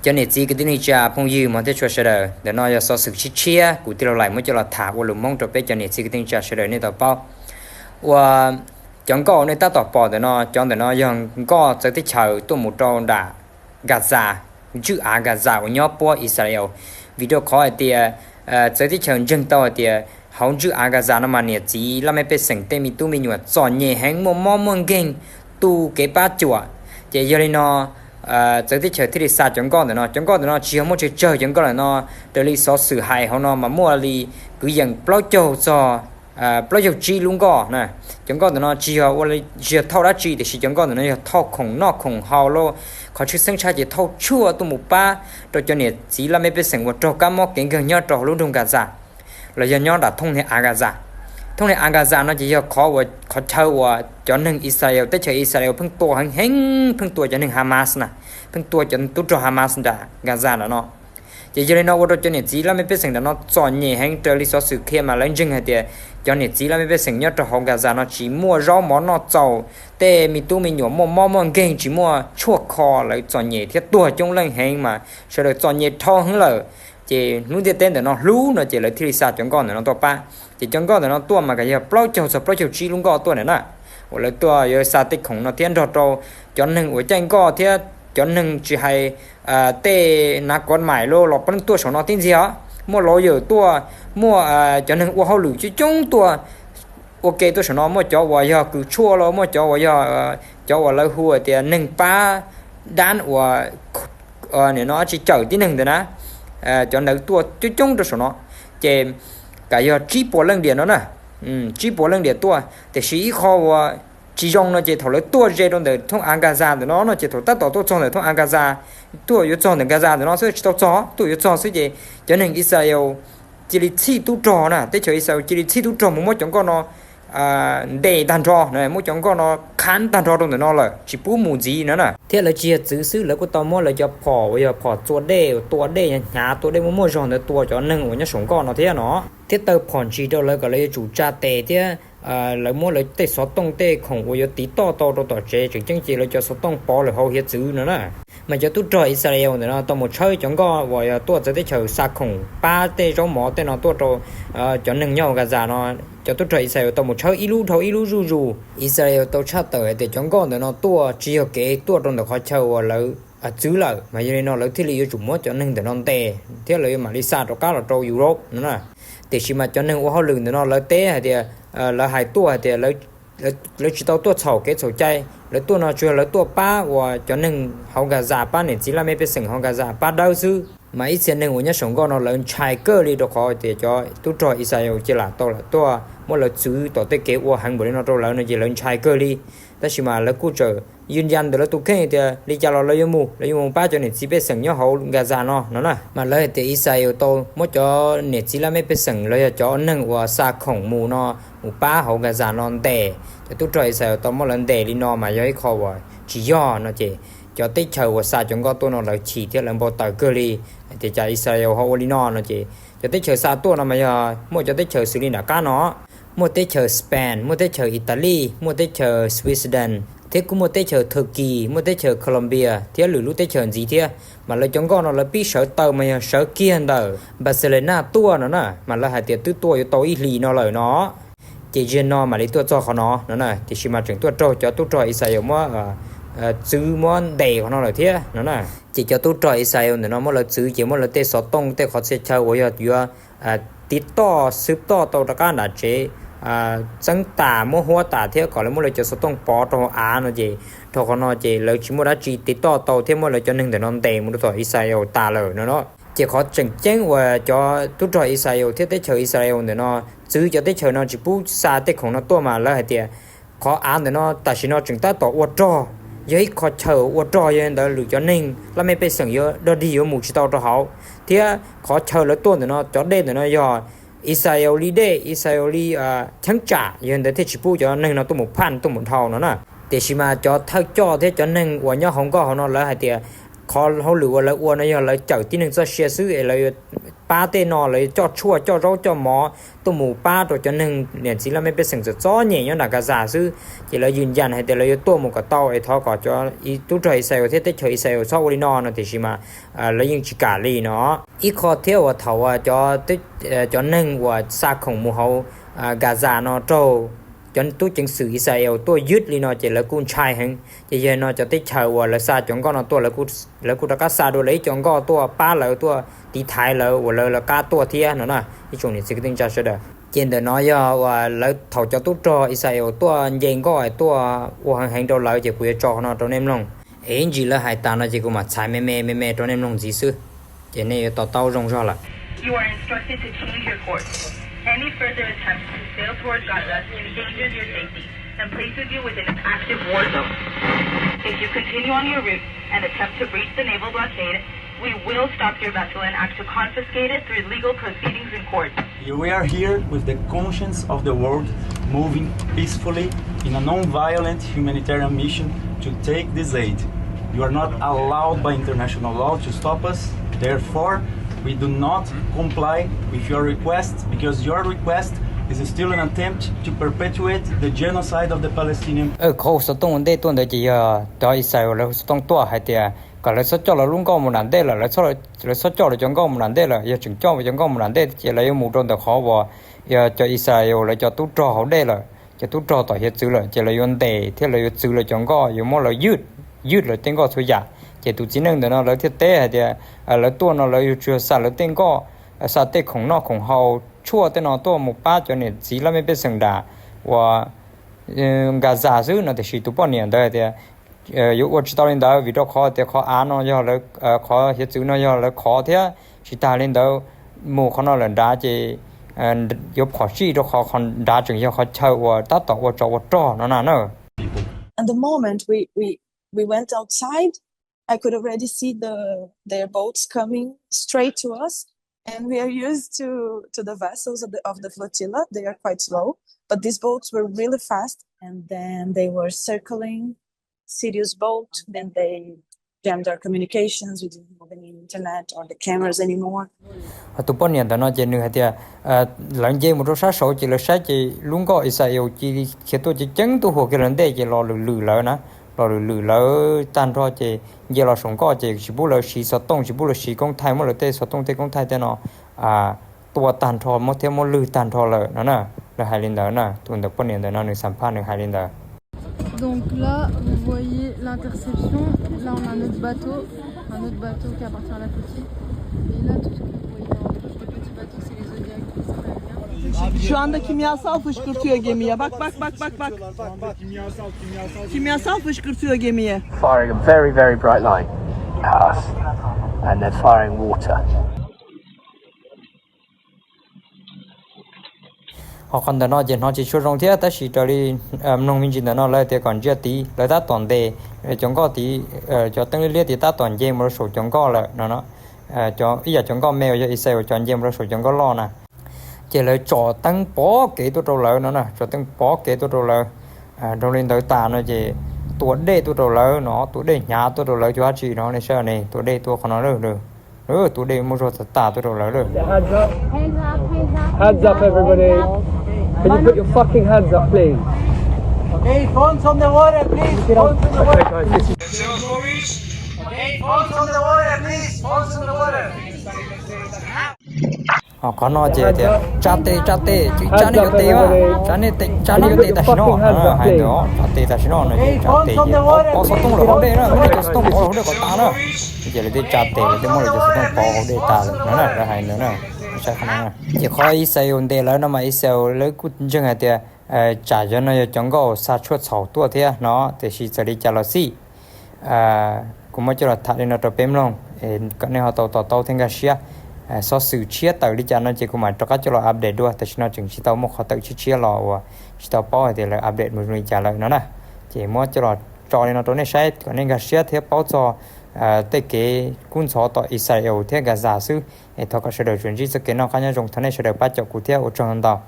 Cov niam txiv kwv tij neej tsa phooj ywg mog thiab tshua sawv daws, ntawm no yog xov xwm tshiab tshiab kuv tij laug Laim muab coj los tham ua lus Hmoob rau peb cov niam txiv kwv tij neej tsa sawv daws nej tau paub. Ua cov nkoj nej tab tom pom ntawm no, cov ntawm no yog nkoj txawv teb chaws tuaj mus rau nram Gaza, ntswj av Gaza uas nyob puab Israel. Vim rau qhov hais tias txawv teb chaws ntseeg tau hais tias hauv ntswj av Gaza no mas niam txiv laj mej pej xeem tej me tub me nyuam txom nyem heev, muaj mob muaj nkeeg, tu kev pab cuam. Ces yog li no txawv teb chaws thiaj li xa cov nkoj ntawm no. Cov nkoj ntawm no tsis yog muaj tsawg tsawg, cov nkoj ntawm no raws li xov xwm hais hauv no mas muaj li kwv yees plaub caug txog plaub caug tsib lub nkoj na. Cov nkoj ntawm no tsis yog ua, tsis yog thauj dab tsi, tiam sis cov nkoj ntawm no yog thauj khoom noj khoom haus los qhov tshwj xeeb tshaj ces thauj tshuaj tuaj mus pab rau cov niam txiv laj mej pej xeem uas raug kab mob kev nkeeg nyob rau hauv lub nroog Gaza los yog nyob nram thooj niag av Gaza. Thooj niag av Gaza no ces yog qhov uas, qhov chaw uas cov neeg Israel, teb chaws Israel pheej tua heev heev, pheej tua cov neeg Hamas na, pheej tua cov tub rog Hamas nram Gaza nram no. Ces yog li no ua rau cov niam txiv laj mej pej xeem nram no txom nyem heev. Raws li xov xwm qhia mas lawv ntseeg hais tias cov niam txiv laj mej pej xeem nyob rau hauv Gaza no tsis muaj zaub mov noj txaus, tej me tub me nyuam muaj mob muaj nkeeg tsis muaj tshuaj kho, lawv txom nyem thiab tuag coob leej heev mas sawv daws txom nyem dhau heev lawm. Ces lub ntiaj teb ntawm no hlub no ces lawv thiaj li xa cov nkoj ntawm no tuaj pab. Ces cov nkoj ntawm no tuaj mas kav yog plaub caug txog plaub caug tsib lub nkoj tuaj ntawm na, uas lawv tuaj yuav xa tej khoom no thiab nrog rau cov neeg uas caij nkoj thiab cov neeg tsis hais tej nav kov maim los los peb tuaj saum no tib ntxiag os. Muaj lawyers tuaj, muaj cov neeg ua hauj lwm coob coob tuaj ua ke tuaj saum no, muaj cov uas yog kws tshuaj los muaj cov uas yog cov uas lawv hu tias neeg pab dab uas nim no tsis cawm tib neeg ntawd na. Cov ntawd tuaj coob coob rau saum no, ces kav yog tsib puas leej diam no na, tsib puas leej diam tuaj. Tiam sis ib qho uas tsis zoo no ces thaum lawv tuaj ze rau ntawm thooj av Gaza ntawm no no ces thaum tab tom tuaj txog ntawm thooj av Gaza, tuaj yuav txog ntawm Gaza ntawm no xwb, tsis tau txog, tuaj yuav txog xwb ces cov neeg Israel cia li txhij tub rog na, teb chaws Israel cia li txhij tub rog mus muab cov nkoj no ntes tag nrho, muab cov nkoj no khab tag nrho rau ntawm no lawm tsis pub mus ntxiv no na. Thiab lawv tsis yog txwv xwb, lawv kuj tau muab lawv cov phom uas yog phom txua dej, tua dej hnyav tua dej muaj muaj zog ntawd tua cov neeg uas nyob saum nkoj no thiab no. Thiab taw phom ntsis rau lawv kom lawv yuav tsum tsa tes thiab lawv muab lawv tej xov tooj tej khoom uas yuav tiv toj tau rau tom tsev, tseem ceeb ces lawv cov xov tooj pov lawm hauv hiav txwv no na. Mas cov tub rog Israel ntawm no tau mus tshawb cov nkoj uas yog tuaj txawv teb chaws xa khoom pab tej zaub mov tej no tuaj rau cov neeg nyob hauv Gaza no. Cov tub rog Israel tau mus tshawb ib lub dhau ib lub zuj zus. Israel tau tshaj tawm hais tias cov nkoj ntawm no tuaj tsis yog kev tuaj rau ntawm qhov chaw uas lawv txwv lawm, mas yog li no lawv thiaj li yuav tsum muab cov neeg ntawm no ntes thiab lawv yuav mam li xa rov qab los rau Europe no na. Tiam sis mas cov neeg ua hauj lwm ntawm no lawv teb hais tias, lawv hais tuaj hais tias lawv tsis tau tuaj txhaum kev txhaum cai, lawv tuaj no tsuas yog lawv tuaj pab uas cov neeg hauv Gaza, pab niam txiv laj mej pej xeem hauv Gaza pab dawb xwb. Mas ib txhia neeg uas nyob saum nkoj no lawv ntshai kawg li rau qhov tias cov tub rog Israel cia lam tau lam tuaj muab lawv txwv tom tej kev ua heev npaum li no rau lawv no ces lawv ntshai kawg li. Tab sis mas lawv kuj tseem yws yas ntawm lawv tus kheej tias li cas los lawv yuav mus, lawv yuav mus pab cov niam txiv pej xeem nyob hauv Gaza no no na. Mas lawv hais tias Israel tau muab cov niam txiv laj mej pej xeem los yog cov neeg uas xa khoom mus no, mus pab hauv Gaza no ntes. Cov tub rog Israel tau muab lawv ntes li no mas yog ib qho uas tsis yog no ces cov teb chaws uas xa cov nkoj tuaj no lawv chim thiab lawv npau taws kawg li hais tias cas Israel ho ua li no no ces cov teb chaws xa tuaj no mas yog muaj cov teb chaws xws li nram qab no, muaj teb chaws Spain, muaj teb chaws Italy, muaj teb chaws Switzerland, thiab kuj muaj teb chaws Turkey, muaj teb chaws Colombia thiab lwm lub teb chaws ntxiv thiab. Mas lawv cov nkoj no lawv pib sawv taw mas yog sawv kiag ntawm Barcelona tuaj no na, mas lawv hais tias twb tuaj yuav tau ib hlis no lawm no. Ces ziag no mam li tuaj txog qhov no no na, tiam sis mas tseem tuaj raug cov tub rog Israel muab txwv muab ntes qhov no lawm thiab no na. Ces cov tub rog Israel ntawm no muab lawv txwv ces muab lawv tej xov tooj tej qhov txhia chaw uas yog yuav tiv toj xwb toj tau rov qab nram tsev txeeb tas muab huab tas thiab kom lawv muab lawv cov xov tooj pov rau hauv av no ces dhau qhov no ces lawv tsis muaj dab tsi tiv toj tau thiab muab lawv cov neeg ntawm no ntes mus rau tom Israel tas lawm no no. Ces qhov tseem ceeb uas cov tub rog Israel thiab teb chaws Israel ntawm no txwv cov teb chaws no tsis pub xa tej khoom no tuaj mas lawv hais tias qhov av ntawm no tam sim no tseem tab tom ua rog, yog ib qho chaw ua rog, yog li ntawd lwm cov neeg laj mej pej xeem yuav dog dig yuav mus tsis tau rau hauv. Thiab qhov chaw lawv tuaj ntawm no cov dej ntawm no yog Israel li dej, Israel li cheeb tsam, yog li ntawd thiaj tsis pub cov neeg no tuaj mus phaj tuaj mus dhau no na. Tiam sis mas cov thawj coj thiab cov neeg uas nyob hauv nkoj hauv no lawv hais tias qhov hauj lwm uas lawv ua no yog lawv cawm tib neeg txoj sia xwb es lawv yuav pab tej no, lawv yuav coj tshuaj coj zaub coj mov tuaj mus pab rau cov neeg niam txiv laj mej pej xeem txom txom nyem nyob nram Gaza xwb. Ces lawv yws yas hais tias lawv yuav tuaj mus kom tau es thov kom cov tub rog Israel thiab teb chaws Israel txhob ua li no no, tiam sis mas lawv yeej tsis kam li no. Ib qho thiab uas thaum uas cov neeg uas xa khoom mus hauv Gaza no raug cov tub ceev xwm Israel tuaj ywj li no ces lawv kuj ntshai heev. Ces yog no cov teb chaws uas lawv xa cov nkoj no tuaj, lawv kuj rov qab xa dua lawv ib co nkoj tuaj pab lawv, tuaj tiv thaiv lawv uas lawv lawv qab tuaj thiab no na. Ib tsoom niam txiv kwv tij neej tsa sawv daws, ces ntawm no yog uas lawv thaum cov tub rog Israel tuaj nce nkoj tuaj ua heev heev rau lawv ces kuv yuav tso qhov no rau nej mloog. Es ib ntsis lawv hais tas no ces kuv mam txhais me me me me rau nej mloog ntxiv xwb, ces nej yuav to taub zoo zog lawm. You are instructed to change your course. Any further attempt to sail toward Gaza endangers your safety and places you within an active war zone. If you continue on your route and attempt to breach the naval blockade, we will stop your vessel and act to confiscate it through legal proceedings in court. We are here with the conscience of the world, moving peacefully in a non-violent humanitarian mission to take this aid. You are not allowed by international law to stop us. Therefore, we do not comply with your request, because your request is still an attempt to perpetuate the genocide of the Palestinian. Qhov hu xov tooj ua ntej tuaj ntawd ces yog cov Israel lawv hu xov tooj tuaj hais tias kom lawv txhob coj lawv lub nkoj mus nram ntej lawm, lawv txhob coj lawv cov nkoj mus nram ntej lawm, yog tseem coj cov nkoj mus nram ntej ces lawv yuav mus rau ntawm qhov uas yog cov Israel lawv cov tub rog hauv dej lawm, cov tub rog tom hiav txwv lawm, ces lawv yuav ntes thiab lawv yuav txwv lawv cov nkoj, yuav muab lawv ywj, ywj lawv tej nkoj txhua yam. Ces tus txiv neej ntawm no lawv thiaj teb hais tias lawv tuaj no lawv yuav tsuas xa lawv tej nkoj, xa tej khoom noj khoom haus tshuaj tej no tuaj mus pab cov niam txiv laj mej pej xeem nram uas Gaza xwb no, tiam sis tus poj niam ntawd hais tias yuav ua tsis tau li ntawd vim rau qhov tias qhov av no yog, qhov hiav txwv no yog lawv khov thiab, tsis tas li ntawd mus qhov no lawm nrad ces yuav phom sij rau qhov qhov nrad tseem yog qhov chaw uas tab tom ua tsov ua rog no na na. At the moment we we we went outside, I could already see the their boats coming straight to us, and we are used to to the vessels of the of the flotilla. They are quite slow, but these boats were really fast, and then they were circling Sirius boat, then they jammed our communications. We didn't have any internet or the cameras anymore. Tus poj niam ntawm no ces nws hais tias lawv nce mus rau sab saud ces lawv saib ces lub nkoj Israel cia li khiav tuaj ceev ceev tuaj huas kiag lawv ntej ces los lwm lwm lawv na, los lwm lwm lawv tag nrho ces nce los saum nkoj ces tsis pub lawv siv xov tooj, tsis pub lawv siv koob thaij, muab lawv tej xov tooj tej koob thaij tej no tua tag nrho, muab thiab muab lwg tag nrho lawm no na. Lawv hais li ntawd na, tus ntawm poj niam ntawm no nws xam phaj nws hais li ntawd. Donc là, vous voyez l'interception. Là, on a notre bateau, un autre bateau qui appartient à la flottille. Et là, tout ce que vous voyez en rouge, le petit bateau, c'est les Zodiac israéliens. Şu anda kimyasal fışkırtıyor gemiye. Bak, bak, bak, bak, bak. Kimyasal fışkırtıyor gemiye. Firing a very, very bright light at us, and they're firing water. Ho qhov ntawm no ces hnov tsis tshua zoo thiab, tab sis raws li mloog me ntsis ntawm no lawv tias kom ntsia tid, lawv tab tom ntes cov nkoj tid, cov teeb liab liab tid tab tom nce mus rau saum cov nkoj lawm no. Ib yam cov nkoj me uas yog Israel cov nce mus rau saum cov nkoj loj na, ces lawv tsom teeb pov kev tuaj rau lawv no na, tsom teeb pov kev tuaj rau lawv. Dhau li ntawd tas no ces tua dej tuaj rau lawv no, tua dej hnyav tuaj rau lawv cov dab tsi no, nej saib ne, tua dej tuaj qhov no lawm. Tua dej muaj zog tas tas tuaj rau lawv lawm. Hands up, everybody. Can you put your fucking hands up, please? Okay, phones on the water, please. Phones on the water. Okay, phones on the water, please. Phones on the water. Ho qhov no ces tias tsa tes, tsa tes, tsa nej cov tes, tsa nej, tsa nej cov tes tam sim no, hais ntawd, tsa tes tam sim no no, tsa tes ces pov xov tooj lawm hauv dej na, muab nej cov xov tooj pov lawm hauv dej kom tas na. Ces lawv thiaj tsa tes, lawv thiaj muab lawv cov xov tooj pov hauv dej tas lawm no na, lawv hais ntawd na. Ces qhov Israel ntes lawv no mas Israel lawv kuj ntseeg hais tias tsam yog no yog cov nkauj xa tshuaj txhaum tuaj thiab no, tiam sis txawm li cas los xij, kuv muab coj los tham li no rau peb mloog, kom nej ho tau to taub thiab nkag siab. Xov xwm tshiab tawm li cas no ces kuv mam rov qab coj los update dua, tam sim no tseem tsis tau muaj qhov tawm tshiab tshiab los uas tsis tau paub hais tias lawv update mus zoo li cas lawm no na. Ces muab coj los tso li no rau nej saib kom nej nkag siab thiab paub txog tej kev kub ntxhov tom Israel thiab Gaza xwb. Es thov kom sawv daws tsuas ntsib txoj kev noj qab nyob zoo, thov nej sawv daws pab caum kuv thiab, ua tsaug ntau.